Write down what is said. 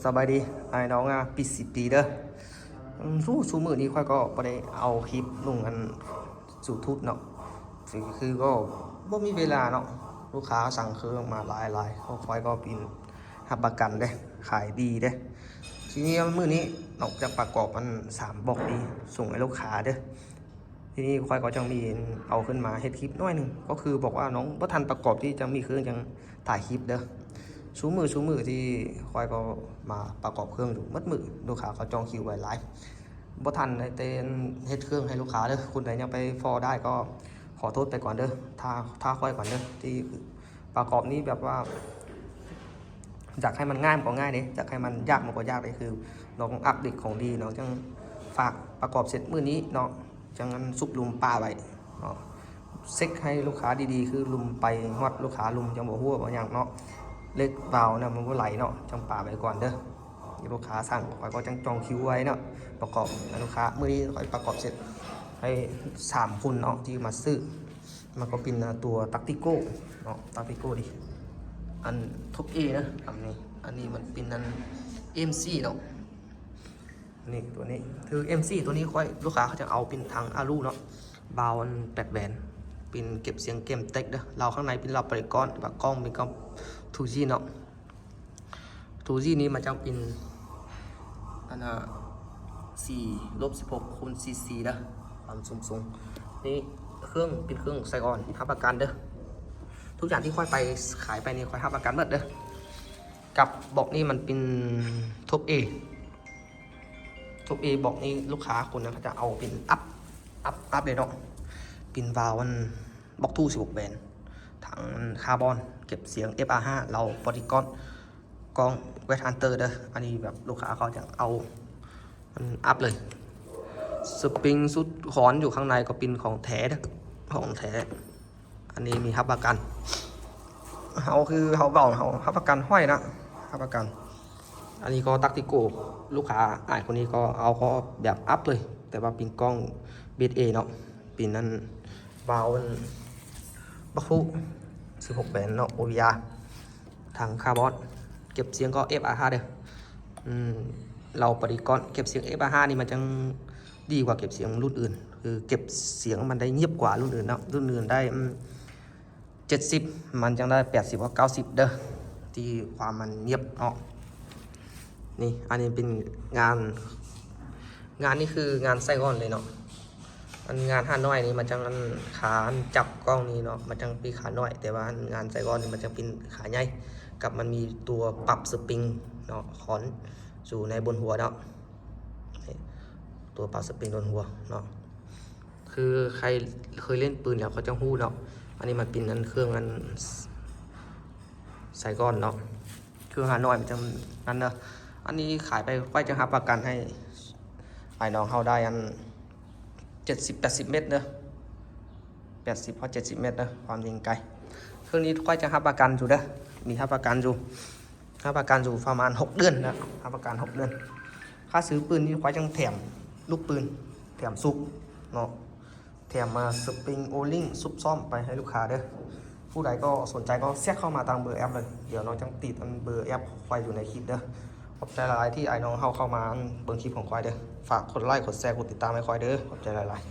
ສະບາຍດີອ້າຍນ້ອງອາ ປີສິບປີເດີ. ອືມ ຊູ ຊູມື້ນີ້ຂ້ອຍກໍບໍ່ໄດ້ເອົາຄລິບລົງອັນ YouTube ເນາະ ຄືກໍບໍ່ມີເວລາເນາະ. ລູກຄ້າສັ່ງເຄື່ອງມາຫຼາຍໆ ຂ້ອຍກໍເປັນຮັບປະກັນເດ້ ຂາຍດີເດ້. ທີນີ້ມື້ນີ້ນອກຈາກປະກອບອັນສາມບອກນີ້ສົ່ງໃຫ້ລູກຄ້າເດີ. ທີນີ້ຂ້ອຍກໍຈັ່ງມີເອົາຂຶ້ນມາເຮັດຄລິບໜ້ອຍໜຶ່ງ ກໍຄືບອກວ່ານ້ອງບໍ່ທັນປະກອບທີ່ຈະມີເຄື່ອງຈັ່ງຖ່າຍຄລິບເດີ. ຊູມື້ ຊູມື້ທີ່ຂ້ອຍກໍມາປະກອບເຄື່ອງຢູ່ໝົດມື້ ລູກຄ້າກໍຈອງຄິວໄວ້ຫຼາຍ ບໍ່ທັນໄດ້ເຕັນເຮັດເຄື່ອງໃຫ້ລູກຄ້າເດີ. ຄົນໃດຍັງໄປພໍ້ໄດ້ກໍຂໍໂທດໄປກ່ອນເດີ ຖ້າ ຖ້າຂ້ອຍກ່ອນເດີ. ທີ່ປະກອບນີ້ແບບວ່າ ຢາກໃຫ້ມັນງ່າຍມັນກໍງ່າຍເດ້ ຢາກໃຫ້ມັນຍາກມັນກໍຍາກເດ້. ຄືນ້ອງອັບເດດຂອງດີ ນ້ອງຈັ່ງຝາກປະກອບເສັດມື້ນີ້ເນາະ ຈັ່ງອັນຊຸບລຸ່ມປະໄວ້ເນາະ ເຊັກໃຫ້ລູກຄ້າດີໆ ຄືລຸ່ມໄປຮອດລູກຄ້າລຸ່ມຈັ່ງບໍ່ຮົ່ວບໍ່ຫຍັງເນາະ. ເຫຼັກວາວນະມັນບໍ່ໄຫຼເນາະ ຈັ່ງປະໄວ້ກ່ອນເດີ. ລູກຄ້າສັ່ງຂ້ອຍກໍຈັ່ງຈອງຄິວໄວ້ເນາະ ປະກອບໃຫ້ລູກຄ້າ. ມື້ນີ້ຂ້ອຍປະກອບເສັດໃຫ້ສາມຄົນເນາະທີ່ມາຊື້. ມັນກໍເປັນ ອາ ຕົວຕັກຕິໂກເນາະ ຕັກຕິໂກນີ້ ອັນທັອບເອເດີ ອັນນີ້ ອັນນີ້ມັນເປັນອັນເອັມຊີເນາະ. ນີ້ຕົວນີ້ຄືເອັມຊີ ຕົວນີ້ຂ້ອຍ ລູກຄ້າເຂົາຈະເອົາເປັນຖັງອາລູເນາະ ວາວອັນແປດແບນ ເປັນເກັບສຽງເກມເຕັກເດີ. ລາວຂ້າງໃນເປັນລາວປາລິກອນ ແຕ່ວ່າກ້ອງເປັນກ້ອງທູຈີເນາະ. ທູຈີນີ້ມັນຈະເປັນ ອັນນະ ສີ່ລົບສິບຫົກຄູນສີ່ສິບສີ່ເດີ ຄວາມສູງສູງ. ນີ້ເຄື່ອງເປັນເຄື່ອງໄຊອອນ ຮັບປະກັນເດີ ທຸກຢ່າງທີ່ຂ້ອຍໄປຂາຍໄປນີ້ຂ້ອຍຮັບປະກັນໝົດເດີ. ກັບບອກນີ້ມັນເປັນທັອບເອ ທັອບເອບອກນີ້ລູກຄ້າຄົນນັ້ນເຂົາຈະເອົາເປັນອັບ ອັບ ອັບເລີຍເນາະ ເປັນວາວອັນ ບອກທູສິບຫົກແບນ ຖັງຄາບອນ ເກັບສຽງເອັຟອາຫ້າ ລາວປາລິກອນ ກ້ອງເວດຮັນເຕີເດີ. ອັນນີ້ແບບລູກຄ້າເຂົາຈະເອົາອັນອັບເລີຍ. ສະປຣິງຊຸດຄອນຢູ່ຂ້າງໃນກໍເປັນຂອງແທ້ເດີ ຂອງແທ້. ອັນນີ້ມີຮັບປະກັນ ເຮົາຄືເຮົາເວົ້າ ເຮົາຮັບປະກັນຮ້ອຍນະ ຮັບປະກັນ. ອັນນີ້ກໍຕັກຕິໂກ ລູກຄ້າອ້າຍຄົນນີ້ກໍເອົາກໍແບບອັບເລີຍ ແຕ່ວ່າເປັນກ້ອງເບສເອເນາະ ເປັນອັນ ວາວອັນບັກທູສິບຫົກແບນເນາະ ໂອວີອາ ຖັງຄາບອນ ເກັບສຽງກໍເອັຟອາຫ້າເດີ. ອືມ ລາວປາລິກອນ ເກັບສຽງເອັຟອາຫ້ານີ້ມັນຈັ່ງດີກວ່າເກັບສຽງລຸ້ນອື່ນ ຄືເກັບສຽງມັນໄດ້ງຽບກວ່າລຸ້ນອື່ນເນາະ. ລຸ້ນອື່ນໄດ້ ອືມ ເຈັດສິບ ມັນຈັ່ງໄດ້ແປດສິບ ເກົ້າສິບເດີ ທີ່ຄວາມມັນງຽບເນາະ. ນີ້ ອັນນີ້ເປັນງານ ງານນີ້ຄືງານໄຊອອນເລີຍເນາະ. ອັນງານຫ້ານ້ອຍນີ້ມັນຈັ່ງອັນຂາຈັບກ້ອງນີ້ເນາະ ມັນຈັ່ງເປັນຂານ້ອຍ ແຕ່ວ່າອັນງານໄຊອອນນີ້ມັນຈັ່ງເປັນຂາໃຫຍ່ ກັບມັນມີຕົວປັບສະປຣິງເນາະ ຄອນຢູ່ໃນບົນຫົວເນາະ ນີ້ ຕົວປັບສະປຣິງບົນຫົວເນາະ. ຄືໃຄເຄີຍຫຼິ້ນປືນແລ້ວເຂົາຈະຮູ້ເນາະ. ອັນນີ້ມັນເປັນອັນເຄື່ອງອັນ ໄຊກ່ອນເນາະ ເຄື່ອງຫ້ານ້ອຍມັນຈັ່ງນັ້ນເດີ. ອັນນີ້ຂາຍໄປຂ້ອຍຈະຮັບປະກັນໃຫ້ອ້າຍນ້ອງເຮົາໄດ້ອັນເຈັດສິບ ແປດສິບເມັດເດີ ແປດສິບຮອດເຈັດສິບເມັດເດີ ຄວາມຍິງໄກ. ເຄື່ອງນີ້ຂ້ອຍຈະຮັບປະກັນຢູ່ເດີ ມີຮັບປະກັນຢູ່ ຮັບປະກັນຢູ່ປະມານຫົກເດືອນນະ ຮັບປະກັນຫົກເດືອນ. ຄ່າຊື້ປືນນີ້ຂ້ອຍຍັງແຖມລູກປືນ ແຖມຊຸບເນາະ ແຖມມາສະປຣິງໂອລິງຊຸບຊ້ອມໄປໃຫ້ລູກຄ້າເດີ. ຜູ້ໃດກໍສົນໃຈກໍແຊັດເຂົ້າມາທາງເບີແອັບເລີຍ ດຽວນ້ອງຈັ່ງຕິດອັນເບີແອັບຂ້ອຍຢູ່ໃນຄລິບເດີ. ຂອບໃຈຫຼາຍໆທີ່ອ້າຍນ້ອງເຮົາເຂົ້າມາເບິ່ງຄລິບຂອງຂ້ອຍເດີ. ຝາກກົດໄລ ກົດແຊ ກົດຕິດຕາມໃຫ້ຂ້ອຍເດີ. ຂອບໃຈຫຼາຍໆ.